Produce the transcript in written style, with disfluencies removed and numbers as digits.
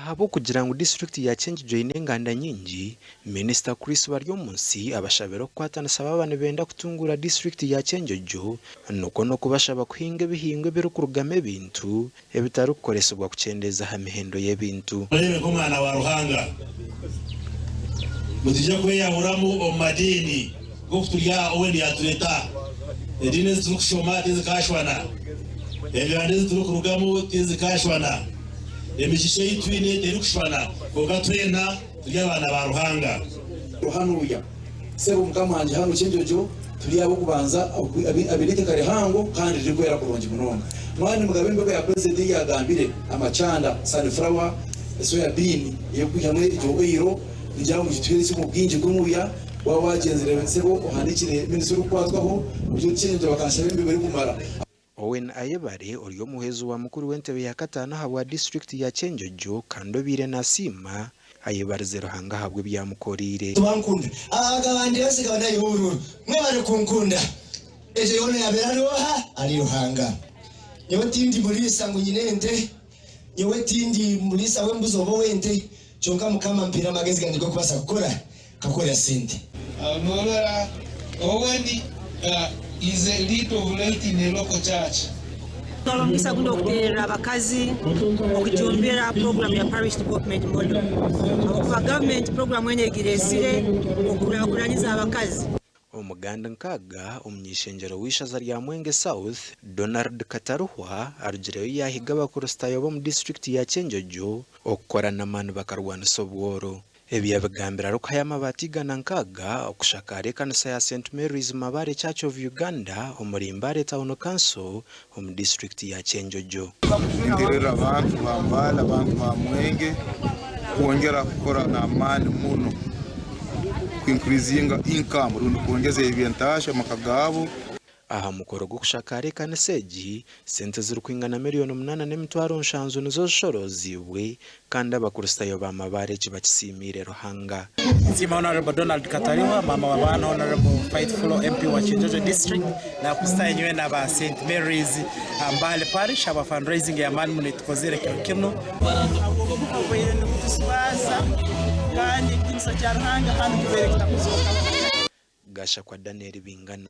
Ahabw'okugira ngu disiturikiti ya Kyenjojo eine enganda nyingi, Minisita Chris Baryomunsi abashabire okukwatanisa baaba nibenda kutunguura disiturikiti ya Kyenjojo nikwo n'okubashaba kuhinga ebihingwa ebirikurugamu ebintu ebitarikukoresibwa kukyendeeza aha mihendo y'ebintu. Mureebe nk'omwana wa Ruhanga. Mutaija kweyahuramu omu madiini nk'oku turi aha Owen yaatureta. Ediini ezi turikushoma tizikaashwana. Enganda ezi turikurugamu tizikaashwana. Emigisha ei twine terikushwana. Kwonka twena turi abaana ba Ruhanga. Hanuya sebo mukama wangye hanu Kyenjojo turi ab'okubanza abaine eitaka rihango kandi ririkwera kurungi munonga. Mwani Mugabe embibo ya president ei yagambire amakyanda, sunflower, soya bean ey'okwihamu egyo oil ningira ngu gitwire omu bwingi kunuya waaba wagyenzire sebo ohandikire minisita orikukwatwaho kugira oti Kyenjojo bakanshaba embibo erikumara. Owen Ayebare ori omuhwezi wa mukuru w'entebe ya kataano ahabwa disiturikiti ya Kyenjojo kandi obaire nasiima, ayebarize Ruhanga ahabw'ebyamukoreire. Tibankunda. Agabandi yonsi nkaba nayiha oburuuru. Mwebare kunkunda. Egyo yoona yabeera ari oha? Ari Ruhanga. Nyowe tindi muriisa ngu nyine ente, nyowe tindi muriisa w'embuzi oba ow'ente, kyonka Mukama ampaire amagezi gangye g'okubaasa kukora, nkakora sente. Norora Owen is a lead of light in a local church. Twaba omugisa gundi okutererra abakazi okujumbira puroguramu ya Parish Development Model ahabw'okuba gavumenti puroguramu enu egireesire okukurakuraniza abakazi. Omuganda nkaaga omuny'eishengyero w'eishaza rya Mwenge South, Donald Kataruhwa arugireyo yaahiga abakristaayo b'omu disiturikiti ya Kyenjojo okukora n'amaani bakarwanisa obworo. Ebi yabigambire arikuhayo amabaati 160 okushakaara ekanisa ya St Mary's Mabare Church of Uganda omuri Mbale Town Council omu disiturikiti ya Kyenjojo. Nintererra abantu ba Mbale, abantu ba Mwenge kwongera kukora n'amaani muno ku increasinga income rundi kwongeza eby'entahya omu maka gaabo. Aha mukoro gw'okushakaara ekanisa egi, sente zirikwingana miriyoni 8,700 nizo zishorooziibwe kandi Abakristaayo ba Mabare eki bakisiimiire Ruhanga. Nsiima Honourable Donald Katarihwa, maama wa baana Honourable Faithful MP wa Kyenjojo District nakusitayo nyowe na ba St Mary's Mbale Parish habwa fundraising ey'amaani muno eitukozire kiro kinu. Obubaire nibutuswaza kandi ekitiinisa kya Ruhanga hanu kibaire kitakuzookaho. Gashakwa Daniel Bingana.